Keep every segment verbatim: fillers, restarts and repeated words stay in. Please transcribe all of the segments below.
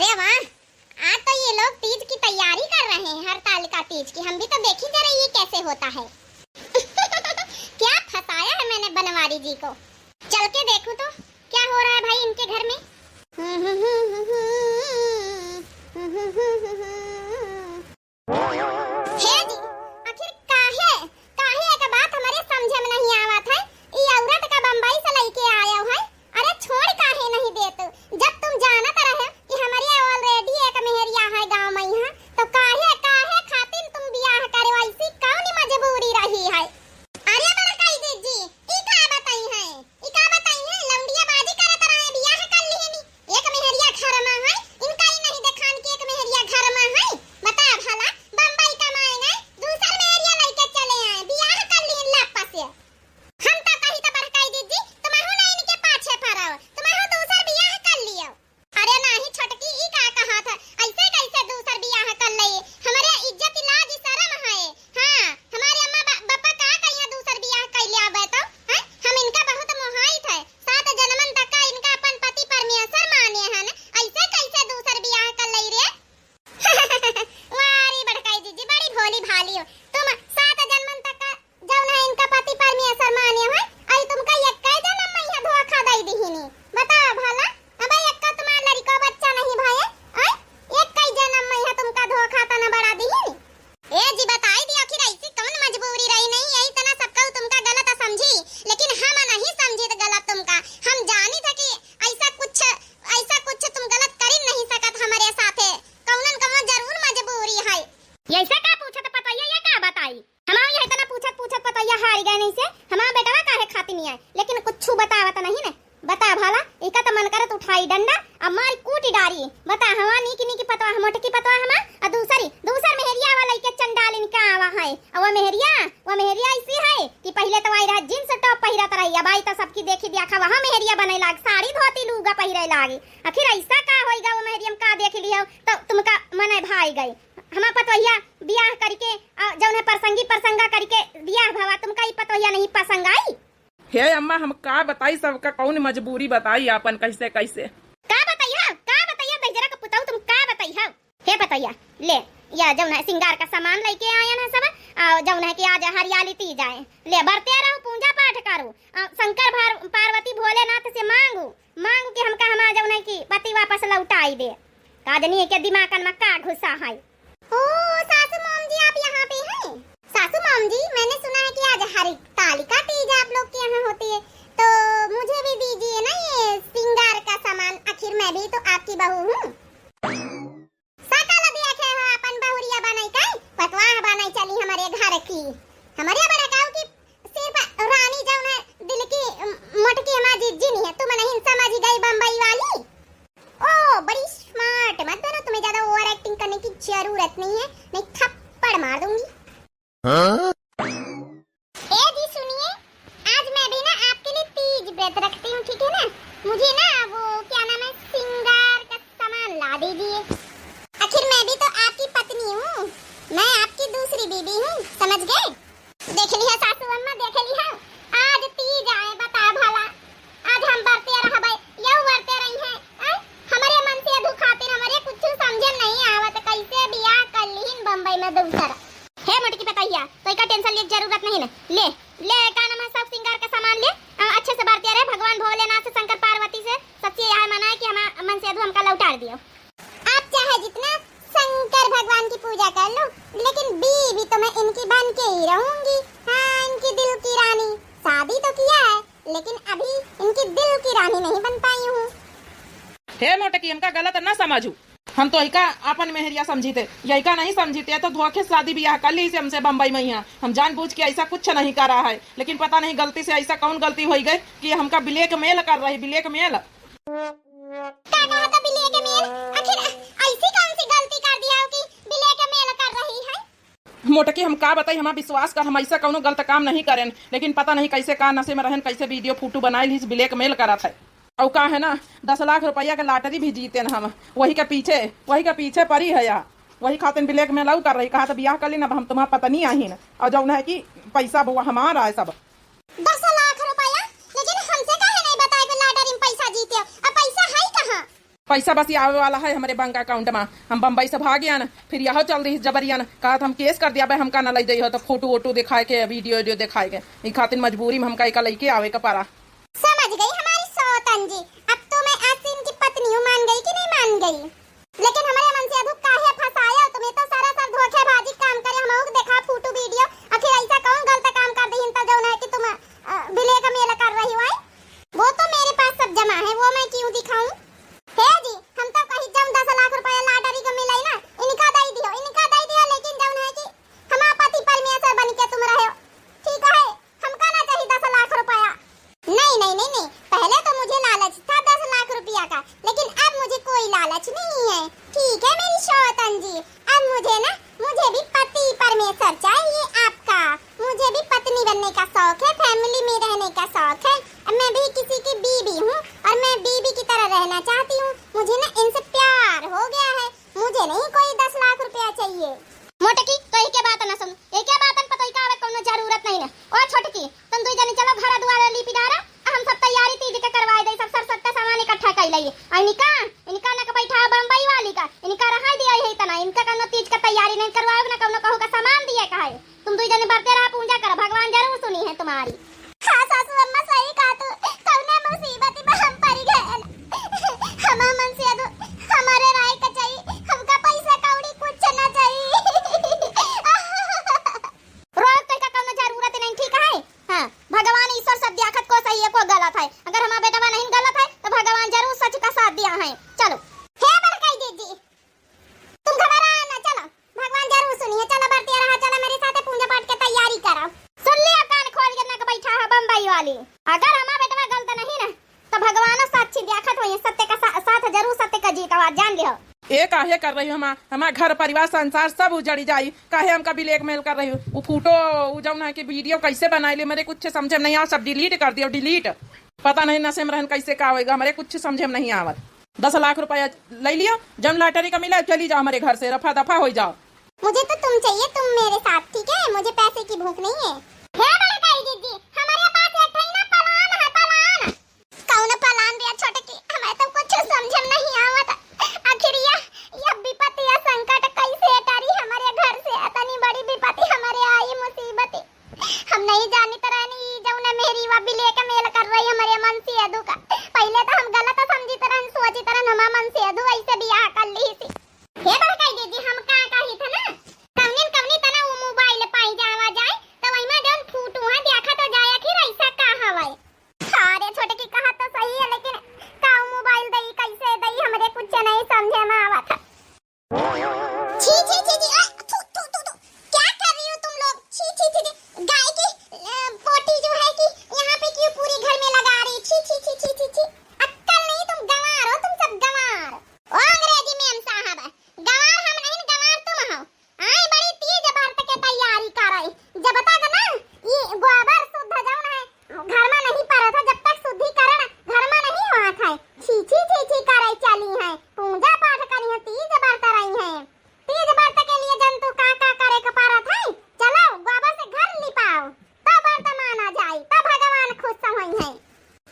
अरे वाह, आज तो ये लोग तीज की तैयारी कर रहे हैं, हरतालिका तीज की। हम भी तो देखी जरा ये कैसे होता है। क्या फंसाया है मैंने बनवारी जी को। चल के देखूं तो क्या हो रहा है भाई इनके घर में। हे जी, आखिर काहे, काहे एक बात हमरे समझे में नहीं आवत है। ई औरत का बम्बई से लइके आयो है, अरे छोड़ काहे नहीं देत? जब तुम जानत रहे कि हमरे already एक मेहरिया है गाँव में यहाँ, तो काहे, काहे खातिर तुम बियाह करे, ऐसी कौन मजबूरी रही है? अरे बड़काई दीदी, ई का बताई है, ई का बताई है, लौंडिया बाजी करत रहे, बियाह कर लिहनी। एक मेहरिया घर में है, इनका ही नहीं देखान कि एक मेहरिया घर में है। बता भला, बम्बई कमाए गए, दूसर मेहरिया लइके चले आए, बियाह कर लिहन लप्पा से। हम तो कही तो बड़काई दीदी, तुमहू ना इनके पाछे पड़ो, तुमहू दूसर बियाह कर लियो। अरे नाही छोटकी, ई का कहत है? ऐसे कैसे दूसर बियाह कर ले? हमरे इज्जत लाज शरम है। हाँ, हमारे अम्मा बा-, बापा का कहिया दूसर बियाह कर ले आवे तो? हैं? हम इनका बहुत मोहाइत है। सात जन्मन तक का इनका अपन पति परमेश्वर माने हन। ऐसे कैसे दूसर बियाह कर ले रे? वाह रे बड़काई दीदी, बड़ी भोली भाली हो। तुम सात जन्मन तक का जौन है इनका पति परमेश्वर माने है, अई तुमका एक्का जन्म में यहाँ धोखा दई दिहिनी। बताओ भला, अब एक्का तुम्हार लड़िको बच्चा नहीं भये, अई एक्का जन्म में यहाँ तुमका धोखा तना बड़ा दिहिनी। ए जी बताई दियो, आखिर ऐसी कौन मजबूरी रही नहीं, यही तना सबका तुमका गलत समझी, लेकिन हम नहीं समझी तो गलत तुमका। हम जानी था कि ऐसा कुछ, ऐसा कुछ तुम गलत कर ही नहीं सकत हमारे साथे, कौनन कौन जरूर मजबूरी है। ऐसा का पूछत पतोहिया, ये का बताई? हमार यह इतना पूछत पूछत पतोहिया हारी गए नहीं से, हमार बेटवा काहे खातिर नहीं आए, लेकिन कुछ बतावत नहीं न। बता भला, इका तो मन करत उठाई डंडा, अब मारी कूटी डारी। बता, हमार नीकी नीकी पतवा, मोटकी पतवा हमार, आ दूसरी, दूसर मेहरिया वाला इके चंडालिन का आवा है। और वो मेहरिया, वो मेहरिया ऐसी है कि पहले तो आई रहा jeans top पहिरत रही, अब आई तो सबकी देखी देखा वहाँ मेहरिया बने लाग, साड़ी धोती लूगा पहिरे लागी। आखिर ऐसा का होइगा, वो मेहरिया में का देख लियो तो तुमका मने भाई गए। हमार पतोहिया बियाह करके, आ, जौन है परसंगी परसंगा करके बियाह भवा, तुमका ई पतोहिया नहीं पसंद आई? हे अम्मा, हम का बताई, सबका कौन मजबूरी बताई आपन, कैसे कैसे। का बताई हा, का बताई हा, दहिजरा का पुताऊ, तुम का बताई हा? हे पतोहिया, ले, या जौन है सिंगार का सामान लइके आयन है सब, आ, जौन है कि आज हरियाली तीज आए, ले बरते रहो, पूजा पाठ करो, आ, शंकर भार-, पार्वती भोलेनाथ से मांगू, मांगू कि हमका हमार जौन है कि पति वापस लौटाई दे। का जनी के दिमागन में का घुसा है। ओ सासू मोम जी, आप यहाँ पे हैं? सासू मोम जी, मैंने सुना है कि आज हरितालिका तीज आप लोग के यहाँ होती है, तो मुझे भी दीजिए ना ये श्रृंगार का सामान, आखिर मैं भी तो आपकी बहू हूँ। सकल देखे हो अपन बहुरिया बनाई का, पतवाह बनाई चली हमारे घर की। हमारे बड़ा गाँव की सिर्फ रानी जौन है दिल की, अम, मोटकी हमार जिज्जी नहीं है, तुम नहीं समझ गई बम्बई वाली। ओ, बड़ी smart, मत बनो, तुम्हें ज्यादा over acting करने की जरूरत नहीं है, नहीं थप्पड़ मार दूंगी। हाँ? ए जी सुनिए, आज मैं भी ना आपके लिए तीज व्रत रखती हूँ, ठीक है ना? मुझे ना वो क्या नाम है, श्रृंगार का सामान ला दीजिए। आखिर मैं भी तो आपकी पत्नी हूँ, मैं आपकी दूसरी बीवी हूँ, समझ गए? देख लिहा सासू अम्मा, देख लिहा, आज तीज आए, बता भला, आज हम बरते रहबे, यऊ बरते रही हैं, आय? हमरे मन से अधू खातिर हमरे कुछ समझे नहीं आवत, कैसे बियाह कर लीन बम्बई में दूसर। हे मोटकी पतोहिया, तो इका tension लेके जरूरत नहीं ना, ले, ले का नाम है, सब श्रृंगार का सामान ले, अ, अच्छे से बरते रहे, भगवान भोलेनाथ से, शंकर पार्वती से, सबसे यह मनाए कि हमार मन से अधू हमका लौटार दियो। आप चाहे जितना शंकर भगवान की पूजा कर लो, लेकिन बीवी तो मैं इनकी बन के ही रहूंगी। हाँ, इनकी दिल की रानी। शादी तो किया है, लेकिन अभी इनकी दिल की रानी नहीं बन पाई हूँ। हे मोटकी, हमका गलत ना समझू, हम तो इका अपन मेहरिया समझी थे, यइका नहीं समझी थे, तो धोखे शादी बियाह कर ली से हमसे बम्बई में यहाँ। हम जानबूझ के ऐसा कुछ नहीं करा है, लेकिन पता नहीं गलती से ऐसा कौन गलती होइ गई कि हमका blackmail कर रही, blackmail। का कहा था blackmail? आखिर ऐसी कौन सी गलती कर दिया हो कि blackmail कर रही है? मोटकी, हम का बताई, हमार विश्वास कर, हम ऐसा कौनो गलत काम नहीं करेन, लेकिन पता नहीं कैसे का नशे में रहेन, कैसे video फोटो बनाए लीस, blackmail करत है। और का है ना, दस लाख रुपया के lottery भी जीतेन हम, वही के पीछे, वही के पीछे पड़ी है या, वही खातिर blackmail और कर रही, कहा तो बियाह कर ली ना, अब हम तुम्हार पत्नी आहिन, और जौन है कि पैसा बुआ हमारा है सब। दस लाख रुपया? लेकिन हमसे काहे नहीं बताए कि lottery में पैसा जीते हो? अब पैसा है कहाँ? पैसा बस आवे वाला है हमरे बैंक account मा। हम बम्बई से भाग गया ना, फिर यह चल रही जबरिया ना, कहा था हम case कर दिया, भाई हमका ना लइ जाइयो तो फोटो वोटो दिखाए के, video वीडियो दिखाए के। ई खातिर मजबूरी में हमका एका लइके आवे का पड़ा। समझ गई हमारी सौतन जी, अब तो मैं आसिन की पत्नी हूँ, मान गई कि नहीं मान गई? लेकिन हमरे मनसेधू काहे फंसाया तुम्हें, तो सरासर धोखेबाजी काम करे, हम देखा फोटो वीडियो, आखिर ऐसा कौन गलत काम कर दी तो जौन है कि तुम, अ, blackmail कर रही हो, हैं? वो तो मेरे पास सब जमा है, वो मैं क्यों दिखाऊं? हे जी, हम तो कही जौन दस लाख रुपया lottery का मिलाई ना, इनका दे दियो, इनका दे दियो, लेकिन जौन है कि हमार पति परमेश्वर बन के तुम रहे हो, ठीक है, हमका ना चाहिए दस लाख रुपया। नहीं, नहीं, नहीं, नहीं, पहले तो मुझे लालच था दस लाख रुपया का, लेकिन अब मुझे कोई लालच नहीं है। ठीक है मेरी सौतन जी, अब मुझे ना, मुझे भी पति परमेश्वर चाहिए आपका। मुझे भी पत्नी बनने का शौक है, family में रहने का शौक है। मैं भी किसी की बीवी हूँ और मैं बीवी की तरह रहना चाहती हूँ। मुझे ना इनसे प्यार हो गया है, मुझे नहीं कोई दस लाख रुपया चाहिए। मोटकी, तो यही क्या बात है ना सुन, ये क्या बात है, पता ही का आवे, कोनो जरूरत नहीं ना। ओ छोटकी, तुम दुई जनी चलो घर दुआर लीपी डारा, आ हम सब तैयारी तीज के करवाए दे, सब सर सत्ता सामान इकट्ठा कर लइए। और इनका, इनका ना के बैठा बम्बई वाली का, इनका रहा दिया यही तना, इनका कोनो तीज का तैयारी नहीं करवाओ ना, कोनो कहू का सामान दिए का है। तुम दुई जने बरते रहा, पूजा करो, भगवान जरूर सुनी है तुम्हारी। हाँ सासू अम्मा, सही कहा तू, कौने मुसीबत में हम पड़ गए। हमार मनसेधू, हमारे राय का चाहिए, हमका पैसा कौड़ी कुछ ना चाहिए। रोक तो का कौनो जरूरत नहीं, ठीक है? हाँ, भगवान ईश्वर सब देखत को सही है, को गलत है। अगर हमारा बेटवा नहीं गलत है, तो भगवान जरूर सच का साथ दिया है। चलो। हे बड़काई दीदी, तुम घबरा ना, चलो, भगवान जरूर सुनिए। चलो बरतिया रहा, चलो मेरे साथ पूजा पाठ के तैयारी करो। सुन लिया, कान खोल के नक बैठा है बम्बई वाली। अगर हमारा बेटवा गलत नहीं ना, तो भगवान साक्षी देखत होइए, सत्य का सा-, साथ जरूर सत्य का जीत आवाज जान लियो। ए काहे कर रही हो हमार, हमार घर परिवार संसार सब उजड़ी जाई, काहे हमका blackmail कर रही हो? वो फोटो, वो जौन है कि वीडियो कैसे बनाई ली, मेरे कुछ समझे में नहीं आवा, सब delete कर दियो, delete। पता नहीं नशे में रहन कैसे का होएगा, हमारे कुछ समझे में नहीं आवत। दस लाख रुपया ले लियो, जौन lottery का मिला, चली जाओ हमारे घर से, रफा दफा हो जाओ। मुझे तो तुम चाहिए, तुम मेरे साथ, ठीक है? मुझे पैसे की भूख नहीं है। हे बड़काई दीदी, हमारे पास एक ठो ना plan है, plan। कौन plan दिया छोटकी? हमें तो कुछ समझ में नहीं आवत। आखिर यह, यह विपत्ति या संकट कैसे टरी हमारे घर से? इतनी बड़ी विपत्ति हमारे आई, मुसीबत। हम नहीं जानित रहनी, ई जौन मेहरी वा blackmail कर रही हमारे मनसेधू का। पहले तो हम गलत समझित रहन, सोचित रहन, हमार मनसेधू ऐसे बियाह कर ली थी। हे बड़काई दीदी, हम का कही था ना, कौनिन कौनी तना वो mobile पाई जावा जाए, तो वही में जौन फोटो है देखा तो जाए, आखिर ऐसा का हवाए। हाँ रे छोटकी, कहा तो सही है, लेकिन का mobile दई, कैसे दई, हमरे कुछ नहीं समझे में आवत। छी, छी, छी, छी, आ, थू, थू, थू, थू। क्या कर रही हो तुम लोग? छी, छी, छी, छी। गाय की, अ, पोटी जो है कि यहाँ पे क्यों पूरे घर में लगा रही? छी, छी, छी, छी, छी, छी। अक्कल नहीं, तुम गंवार हो, तुम सब गंवार। ओ अंग्रेजी ma'am साहब, गंवार हम नहीं, गंवार तुम हो। आए बड़ी तीज व्रत के तैयारी करे। जब तक ना ई गोबर शुद्ध जौन है घर में नहीं परत है, जब तक शुद्धिकरण घर में नहीं होत है, छी, छी, छी, छी करे चली है, पूजा पाठ करी है, तीज व्रत रही है। तीज व्रत के लिए जंतु का का करे के परत है? चलो गोबर से घर लिपाओ, तब व्रत माना जाए, तब भगवान खुश होई है।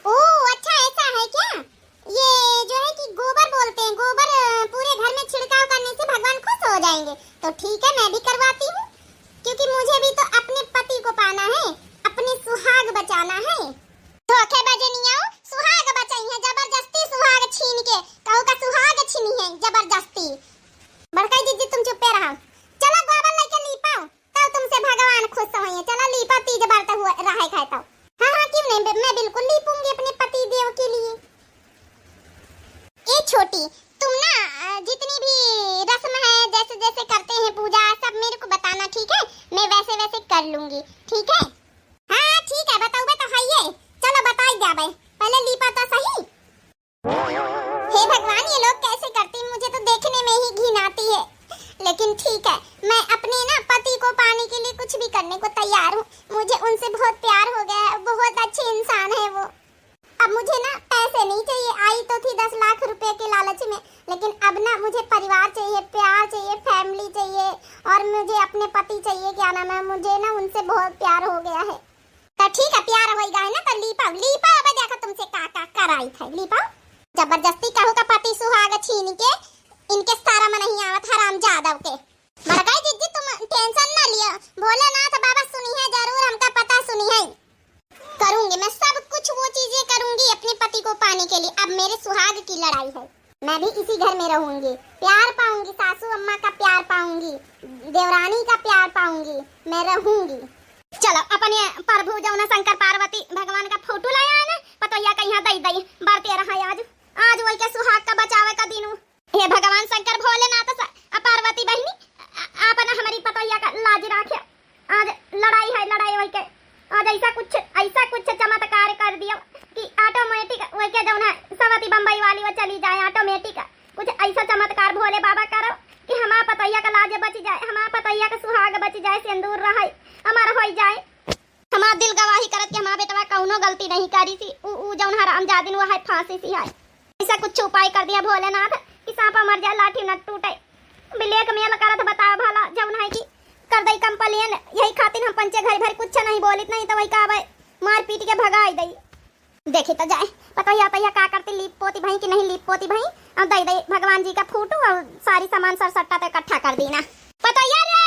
ओ, अच्छा, ऐसा है क्या? ये जो है कि गोबर बोलते हैं, गोबर, अ, पूरे घर में छिड़काव करने से भगवान खुश हो जाएंगे। तो ठीक है, मैं भी करवाती हूँ, क्योंकि मुझे भी तो अपने पति को पाना है, अपने सुहाग बचाना है। धोखेबाजनिया, सुहाग बचाई है, जबरदस्ती सुहाग छीन के, कहू का सुहाग छीनी है, जबरदस्ती। बड़काई दीदी, तुम चुप्पे रहो, चलो गोबर लेके लीपो। तब तुमसे भगवान खुश होइए। चलो लीपा, तीज व्रत हुआ रहे खाए तब। हाँ, हाँ, क्यों नहीं, मैं बिल्कुल लीपूंगी अपने पति देव के लिए। ए छोटी, तुम ना, अ, जितनी भी रस्म है, जैसे जैसे करते हैं पूजा, सब मेरे को बताना, ठीक है? मैं वैसे वैसे कर लूंगी, ठीक है? हाँ, ठीक है, बताऊबे तो है ये। चलो बताई जाबे, पहले लीपा तो सही। हे भगवान, ये लोग कैसे करते हैं? मुझे तो देखने में ही घिन आती है। लेकिन ठीक है, मैं अपने ना पति को पाने के लिए कुछ भी करने को तैयार हूँ। मुझे उनसे बहुत प्यार हो गया है, बहुत अच्छे इंसान है वो। अब मुझे ना पैसे नहीं चाहिए। आई तो थी दस लाख रुपए के लालच में, लेकिन अब ना मुझे परिवार चाहिए, प्यार चाहिए, family चाहिए, और मुझे अपने पति चाहिए। क्या नाम है, मुझे ना उनसे बहुत प्यार हो गया है। तो ठीक है, प्यार होई गए ना, तो लीपा, लीपा, अब देखो तुमसे का का कराई थे, लीपा। जबरदस्ती कहू का पति छुट्टी सुहाग छीन के, इनके शरम नहीं आवत हराम जादव के। बड़काई जिज्जी, तुम tension ना लियो, भोलेनाथ बाबा सुनी है जरूर, हमका पता सुनी है। करूंगी मैं सब कुछ, वो चीजें करूंगी अपने पति को पाने के लिए। अब मेरे सुहाग की लड़ाई है, मैं भी इसी घर में रहूंगी, प्यार पाऊंगी, सासू अम्मा का प्यार पाऊंगी, देवरानी का प्यार पाऊंगी, मैं रहूंगी। चलो, अपने प्रभु जौन शंकर पार्वती भगवान का फोटो लाया है ना, पतोहिया का यहाँ दई दई, बरते रहा आज, आज वही के सुहाग का बचावे का दिनू। हे भगवान शंकर भोलेनाथ स-, आ पार्वती बहिनी, आ-, आपन हमरी पतोहिया का लाज राखे। आज लड़ाई है, लड़ाई वही के। आज ऐसा कुछ, ऐसा कुछ चमत्कार कर दियो कि automatic वही के जौन है सवती बम्बई वाली वो चली जाए, automatic। कुछ ऐसा चमत्कार भोले बाबा करो कि हमार पतोहिया का लाज बच जाए, हमार पतोहिया का सुहाग बच जाए, सिंदूर रहे, अमर होई जाए। हमार दिल गवाही करत कि हमार बेटवा कौनो गलती नहीं करी सी, उ, उ जौन हरामजादिन वो है फांसी सी है। ऐसा कुछ उपाय कर दिया भोलेनाथ कि सांपा मर जाए लाठी न टूटे। Blackmail करत बताओ भला, जौन है कि कर दई complain। यही खातिर हम पंचे घड़ी भर कुछ नहीं बोलित, नहीं तो वही का अबे मार पीट के भगाई दई। देखी तो जाए पतोहिया, पतोहिया का करती, लीप पोती भई कि नहीं लीप पोती भई। अब दई दई भगवान जी का फोटो और सारी सामान सरसट्टा तो इकट्ठा कर दी ना। पतोहिया रे!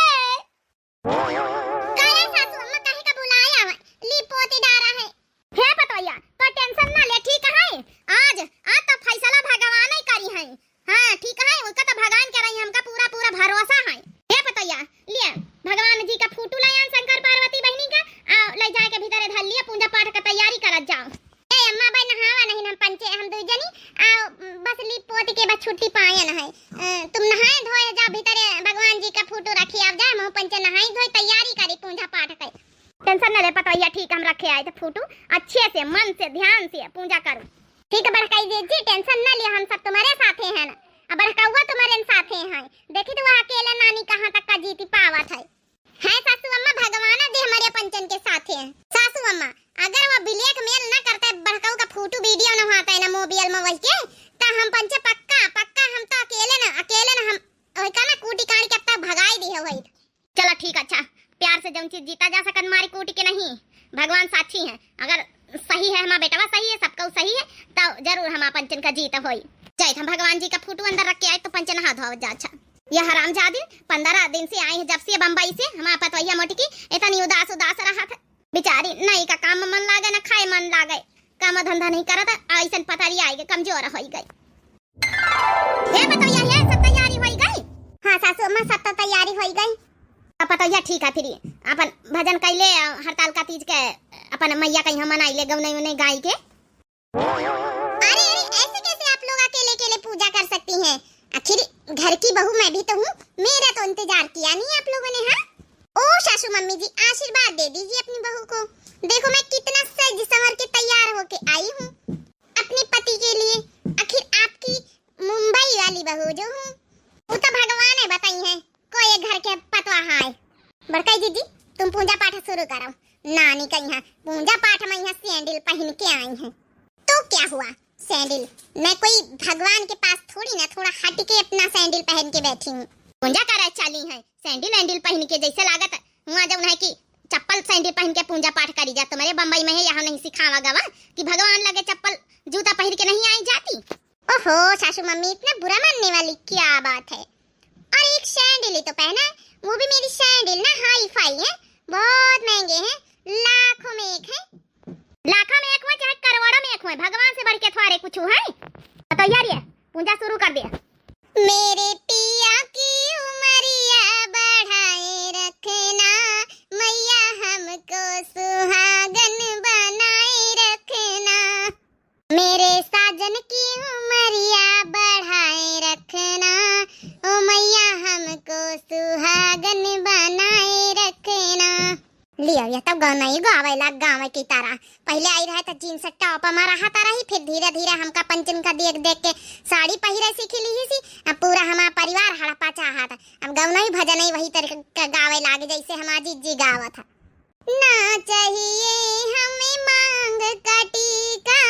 का रे सासू अम्मा, काहे का बुलाया है? लीप पोती डारा है। हे पतोहिया, तो tension ना ले, ठीक है? आज, आज तो फैसला भगवान ही करी है। हाँ, ठीक है, उनका तो भगवान के रही, हमका पूरा, पूरा भरोसा है। हे पतोहिया, लिया, भगवान जी का फोटो ले आन शंकर पार्वती बहिनी का, आ, ले जाए के भीतरे धर लिया, पूजा पाठ का तैयारी करत जाओ। ए अम्मा, भाई नहावा नहीं हम पंचे, हम दुई जनी, आ, बस लीप पोत के बस छुट्टी पायन है। अ, तुम नहाए धोए जाओ भीतरे, भगवान जी का फोटो रखी, आप जाए, हम पंचे नहाई धोए तैयारी करी पूजा पाठ के। Tension न ले पतोहिया, ठीक हम रखे आए थे फोटो, अच्छे से, मन से, ध्यान से पूजा करो। ठीक है बड़काई जिज्जी, tension न लियो, हम सब तुम्हारे साथे हैं ना, अब बड़काउआ तुम्हारे साथे हैं। देखी तो वह अकेले नानी कहाँ तक का जीती पावत है। है सासू अम्मा, भगवान जी हमारे पंचन के साथे हैं। सासू अम्मा, अगर वो blackmail ना करते, बड़काऊ का फोटो video न होता है ना mobile में वही के, तो हम पंचे पक्का, पक्का हम तो अकेले ना, अकेले ना हम वही का ना कूटी काट के अब तक भगाई दी है वही। चला ठीक, अच्छा, प्यार से जौन चीज जीता जा सकत, मारी कूटी के नहीं, भगवान साक्षी है। अगर सही है, हमार बेटवा सही है, सबका सही है, तो जरूर हमार पंचन का जीत होई। जाइत हम भगवान जी का फोटो अंदर रख के आए तो पंचे नहा धोवत जा। अच्छा, यह हरामजादी पंद्रह दिन से आई है, जब से बम्बई से, हमार पतोहिया मोटकी इतनी उदास उदास रहत है। बेचारी, नहीं का काम में मन लागे, न खाए मन लागे, काम धंधा नहीं करत, ऐसन पतरी आई गई, कमजोर होई गई। हे पतोहिया, हे सब तैयारी होई गई? हाँ सासू अम्मा, सब तो तैयारी होई गई। अब पतोहिया ठीक है, फिर अपन भजन कैले, हड़ताल का तीज के अपन मैया का यहाँ मनाई ले, गौनई उनई गाई के। अरे, अरे, ऐसे कैसे आप लोग अकेले अकेले पूजा कर सकती हैं? आखिर घर की बहू मैं भी तो हूँ, मेरा तो इंतजार किया नहीं आप लोगों ने, हाँ? ओ सासू मम्मी जी, आशीर्वाद दे दीजिए अपनी बहू को। देखो मैं कितना सज संवर के तैयार होके आई हूँ अपने पति के लिए। आखिर आपकी मुंबई वाली बहू जो हूँ, वो तो भगवान है बताई है, कोई घर के पतवा है। बड़काई जिज्जी, तुम पूजा पाठ शुरू करो। नानी का यहाँ पूजा पाठ में यहाँ सैंडल पहन के आई हैं। तो क्या हुआ, सैंडल? मैं कोई भगवान के पास थोड़ी ना, थोड़ा हट के अपना सैंडल पहन के बैठी हूँ। पूजा करे चली है, सैंडल वैंडल पहन के, जैसे लागत हुआ जौन है कि चप्पल सैंडल पहन के पूजा पाठ करी जा। तुम्हारे बम्बई में है, यहाँ नहीं सिखावा गवा कि भगवान लगे चप्पल जूता पहन के नहीं आई जाती। ओहो सासू मम्मी, इतना बुरा मानने वाली क्या बात है? और एक सैंडल ही तो पहना है, वो भी मेरी सैंडल ना हाई फाई है, बहुत महंगे हैं, लाखों में एक है। लाखों में एक हुए चाहे करोड़ों में एक हुए, भगवान से बढ़ के थोड़े कुछ है। तो यार, ये पूजा शुरू कर दे। मेरे पिया की उमरिया बढ़ाए रखना, मैया हमको सुहागन बनाए रखना। मेरे साजन की उमरिया बढ़ाए रखना, ओ मैया हमको सुहागन बनाए रखना। लिया, ये तब गाना ही गावे लाग, गावे की तरह। पहले आई रहे तो जींस टॉप हमारा हाथ रही, फिर धीरे धीरे हमका पंचन का देख देख के साड़ी पहिरे सीख ली ही सी। अब पूरा हमारा परिवार हड़पा चाहत। अब गौना ही भजन ही वही तरीके का गावे लागे जैसे हमार जिज्जी गावत है। ना चाहिए हमें मांग का टीका,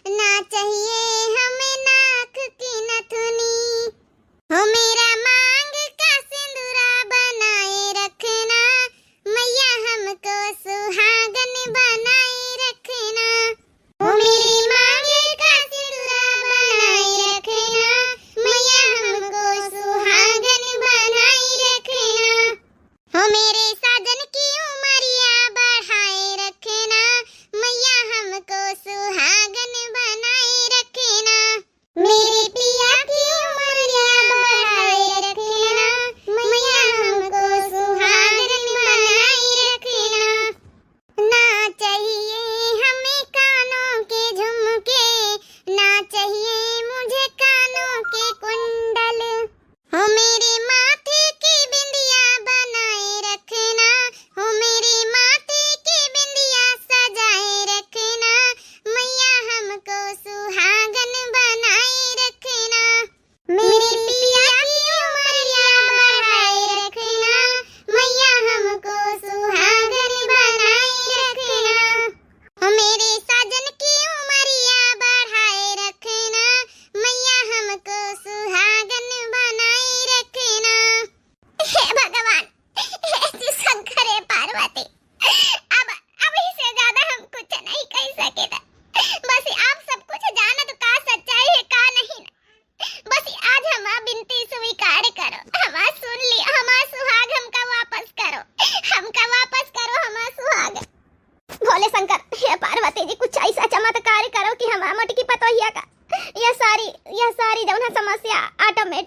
ना चाहिए हमें नाक की नथुनी। हो मेरा मांग का सिंदूरा बनाए रखना, मैया हमको सुहागन बनाए रखना। हो मेरी मांग का सिंदूरा बनाए रखना,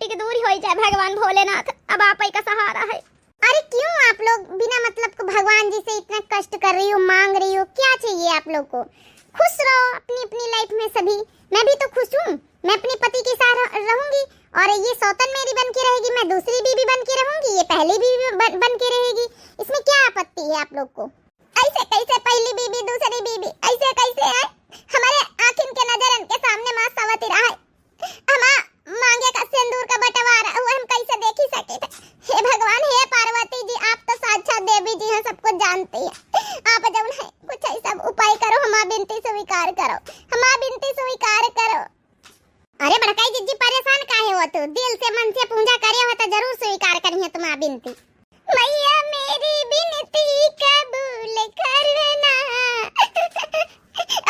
टिक दूर होई जाए भगवान भोलेनाथ, अब आप ही का सहारा है। अरे क्यों आप लोग बिना मतलब को भगवान जी से इतना कष्ट कर रही हो, मांग रही हो, क्या चाहिए आप लोग को? खुश रहो अपनी अपनी लाइफ में सभी। मैं भी तो खुश हूँ, मैं अपने पति के साथ रह-, रहूंगी और ये सौतन मेरी बन के रहेगी, मैं दूसरी बीबी बन के रहूंगी, ये पहली बीबी बन, बन के रहेगी। इसमें क्या आपत्ति है आप लोग को? ऐसे कैसे पहली बीबी, दूसरी बीबी, ऐसे कैसे है? हमारे आँखिन के नजरन के सामने माँ सवती रहा है, हमा मांगे का सिंदूर का बंटवारा हुआ हम कैसे देखी सके थे? हे भगवान, हे पार्वती जी, आप तो साक्षात देवी जी हैं, सब कुछ जानती हैं। आप जौन है कुछ ऐसा उपाय करो, हमा बिनती स्वीकार करो, हमा बिनती स्वीकार करो। अरे बड़काई जिज्जी, परेशान काहे हो तू? दिल से मन से पूजा करे हो तो जरूर स्वीकार करिहे तुम्हार बिनती। मैया मेरी बिनती कबूल करना,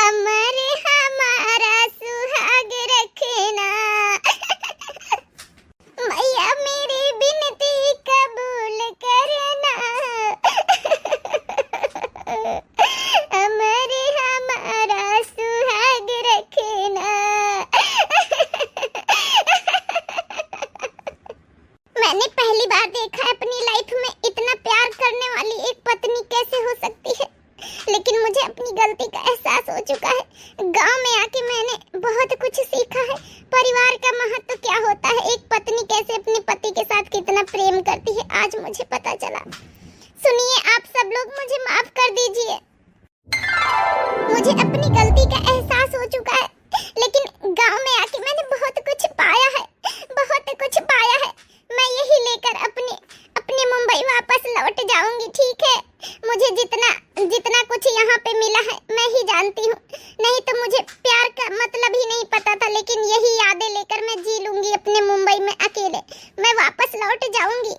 अमर हमारा सुहाग रखना। मैया मेरी बिनती कबूल करना, अमर हमारा सुहाग रखना। मैंने पहली बार देखा है अपनी लाइफ में इतना प्यार करने वाली एक पत्नी कैसे हो सकती है, लेकिन मुझे अपनी गलती का एहसास हो चुका है। गांव में आके मैंने बहुत कुछ सीखा है, परिवार का महत्व क्या होता है, एक पत्नी कैसे अपने पति के साथ कितना प्रेम करती है, आज मुझे पता चला। सुनिए, आप सब लोग मुझे माफ कर दीजिए। मुझे अपनी गलती का एहसास हो चुका है, लेकिन गांव में आके मैंने बहुत कुछ पाया है, बहुत कुछ पाया है। मैं यही लेकर अपने, अपने मुंबई वापस लौट जाऊंगी, ठीक है? मुझे जितना, जितना कुछ यहाँ पे मिला है, मैं ही जानती हूँ, नहीं तो मुझे प्यार का मतलब ही नहीं पता था, लेकिन यही यादें लेकर मैं जी लूंगी अपने मुंबई में अकेले। मैं वापस लौट जाऊंगी,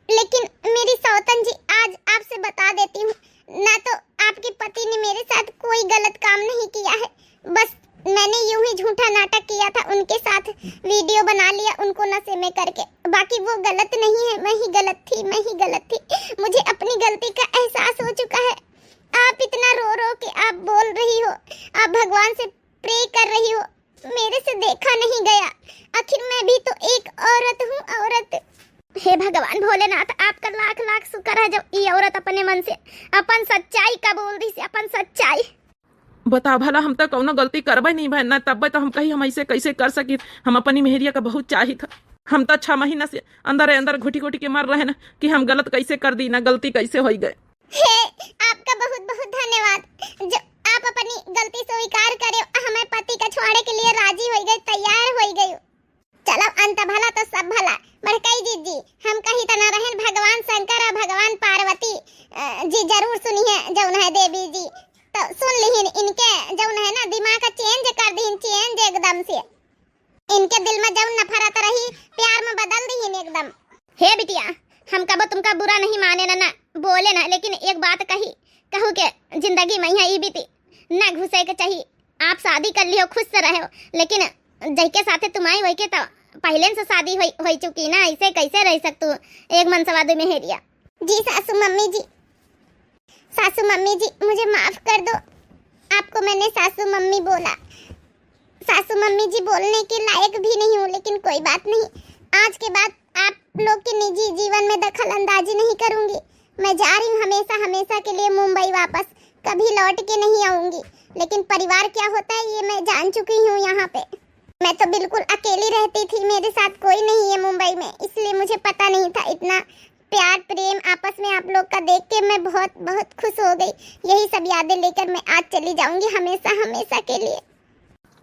लेकिन मेरी सौतन जी, आज आपसे बता देती हूँ, ना तो आपके पति ने मेरे साथ कोई गलत काम नहीं किया है, बस मैंने यूं ही झूठा नाटक किया था, उनके साथ वीडियो बना लिया उनको नशे में करके। बाकी वो गलत नहीं है, मैं ही गलत थी, मैं ही गलत थी। मुझे अपनी गलती का एहसास हो चुका है। आप इतना रो रो के आप बोल रही हो, आप भगवान से प्रे कर रही हो, मेरे से देखा नहीं गया, आखिर मैं भी तो एक औरत हूँ, औरत। हे भगवान भोलेनाथ, आपका लाख लाख शुक्र है, जब ई औरत अपने मन से अपन सच्चाई का बोल दी से, अपन सच्चाई। बता भला, हम तो कौनो गलती करबे नहीं भए ना, तब्बे तो हम कही हम ऐसे कैसे कर सकी, हम अपनी मेहरिया का बहुत चाहित ह। हम तो छह महीना से अंदर अंदर घुटी घुटी के मर रहे ना कि हम गलत कैसे कर दी ना, गलती कैसे होई गए। हे, आपका बहुत बहुत धन्यवाद जो आप अपनी गलती स्वीकार करे, हमें पति का छोड़े के लिए राजी होई गए, तैयार होई गए। चलो, अंत भला तो सब भला। बड़कई जिज्जी, हम कही तना रहन, भगवान शंकर और भगवान पार्वती, अ, जी जरूर सुनी है, जौन है देवी जी। तो सुन लिहिन, इनके जौन है ना, दिमाग का चेंज कर दीन, चेंज एकदम से। इनके दिल में जौन नफरत रही, प्यार में बदल दीन एकदम। हे बिटिया, हम कबो तुमका बुरा नहीं माने ना, ना बोले ना, लेकिन एक बात कही, कहू के जिंदगी में यहाँ ई बीती ना घुसे के चाहिए। आप शादी कर लियो, खुश से रहो, लेकिन जइके साथे तुम आई, वइके तो पहले से शादी होई, होई चुकी ना, ऐसे कैसे रह सकतू एक मनसवा दो मेहरिया? जी सासू मम्मी जी, सासू मम्मी जी, मुझे माफ कर दो, आपको मैंने सासू मम्मी बोला। सासू मम्मी जी बोलने के लायक भी नहीं हूँ, लेकिन कोई बात नहीं, आज के बाद आप लोग के निजी जीवन में दखल अंदाजी नहीं करूँगी। मैं जा रही हूँ हमेशा, हमेशा के लिए मुंबई वापस, कभी लौट के नहीं आऊँगी। लेकिन परिवार क्या होता है, ये मैं जान चुकी हूँ यहाँ पे। मैं तो बिल्कुल अकेली रहती थी, मेरे साथ कोई नहीं है मुंबई में, इसलिए मुझे पता नहीं था इतना प्यार प्रेम आपस में आप लोग का देख के मैं बहुत, बहुत खुश हो गई। यही सब यादें लेकर मैं आज चली जाऊँगी हमेशा, हमेशा के लिए।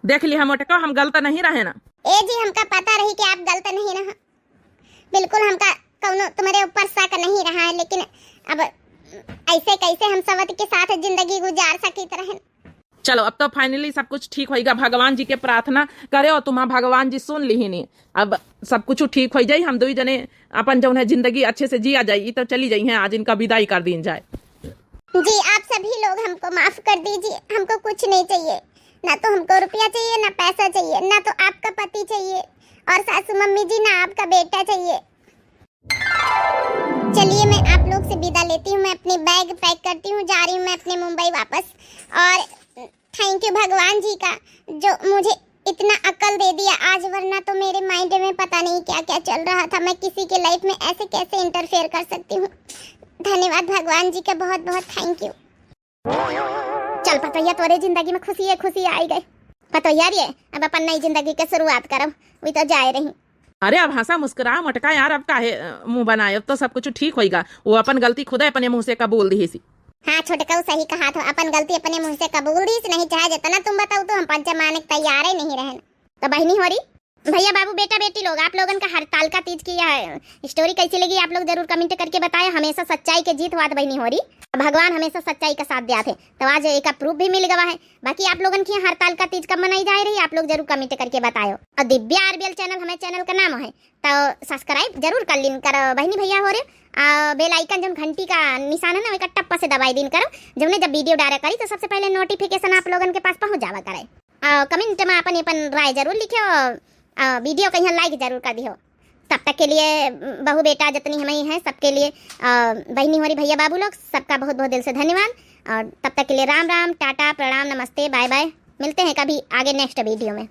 देख ली हम ओटको, हम गलत नहीं रहे ना। ए जी, हमका पता रही कि आप गलत नहीं रहा, बिल्कुल हमका कौनो तुम्हारे ऊपर शक नहीं रहा है, लेकिन अब ऐसे कैसे हम सवत के साथ जिंदगी गुजार सकित रहन? चलो, अब तो finally सब कुछ ठीक होइगा। भगवान जी के प्रार्थना करे और तुम्हार भगवान जी सुन लिहिनी। अब सब कुछ ठीक हो जाई, हम दुई जने अपन जौन है जिंदगी अच्छे से जिया जाई। ई तो चली जाई हैं, आज इनका विदाई कर दीन जाए। जी, आप सभी लोग हमको माफ कर दीजिए, हमको कुछ नहीं चाहिए, ना तो हमको रुपया चाहिए, ना पैसा चाहिए, ना तो आपका पति चाहिए, और सासू मम्मी जी, ना आपका बेटा चाहिए। चलिए, मैं आप लोग से विदा लेती हूँ, मैं अपनी bag pack करती हूँ, जा रही हूँ मैं अपने मुंबई वापस। और thank you भगवान जी का, जो मुझे इतना अकल दे दिया आज, वरना तो मेरे माइंड में पता नहीं क्या क्या चल रहा था। मैं किसी के लाइफ में ऐसे कैसे इंटरफेयर कर सकती हूँ। धन्यवाद भगवान जी का, बहुत बहुत थैंक यू। चल पतोहिया, तोरे जिंदगी में खुशी है, खुशी आई गई। पतोहिया रे, अब अपन नई जिंदगी के शुरुआत करब, वही तो जाए रही। अरे अब हंसा मुस्कुरा मोटका यार, अब काहे अ, मुंह बनाए, अब तो सब कुछ ठीक होइगा। वो अपन गलती खुदे अपने मुंह से कबूल दिहिसी। हाँ छोटकऊ सही कहा तो, अपन गलती अपने मुंह से कबूल दिहिस, नहीं चाहे जितना तुम बताओ तो हम पंचे माने के तैयार ही नहीं रहन। तो बहिनी होरी, भैया बाबू बेटा बेटी लोग, आप लोगन का हरतालिका तीज की यह स्टोरी कैसी लगी आप लोग जरूर कमेंट करके बताएं। हमेशा सच्चाई के जीत हुआ तो बहिनी होरी, भगवान हमेशा सच्चाई का साथ दिया थे, तो आज एक प्रूफ भी मिल गवा है। बाकी आप लोगन की यहाँ हरतालिका तीज कब मनाई जा रही, आप लोग जरूर कमेंट करके बताएं। और दिव्या आरबीएल चैनल हमें चैनल का नाम है, तो सब्सक्राइब जरूर कर लीन करो बहिनी भैया होरे। आ, बेल आइकन जौन घंटी का निशान है ना, ओका टप्पा से दबाई दीन करो, जौने जब वीडियो डाला करी तो सबसे पहले नोटिफिकेशन आप लोगन के पास पहुँच जावा करे। आ, कमेंट में अपन अपन राय जरूर लिखियो, आ, वीडियो का यहाँ लाइक जरूर कर दियो। तब तक के लिए, उम, बहू बेटा जितनी हमें हैं सबके लिए, आ, बहिनी होरी भैया बाबू लोग, सबका बहुत बहुत दिल से धन्यवाद। और तब तक के लिए राम राम, टाटा, प्रणाम, नमस्ते, बाय बाय। मिलते हैं कभी आगे नेक्स्ट वीडियो में।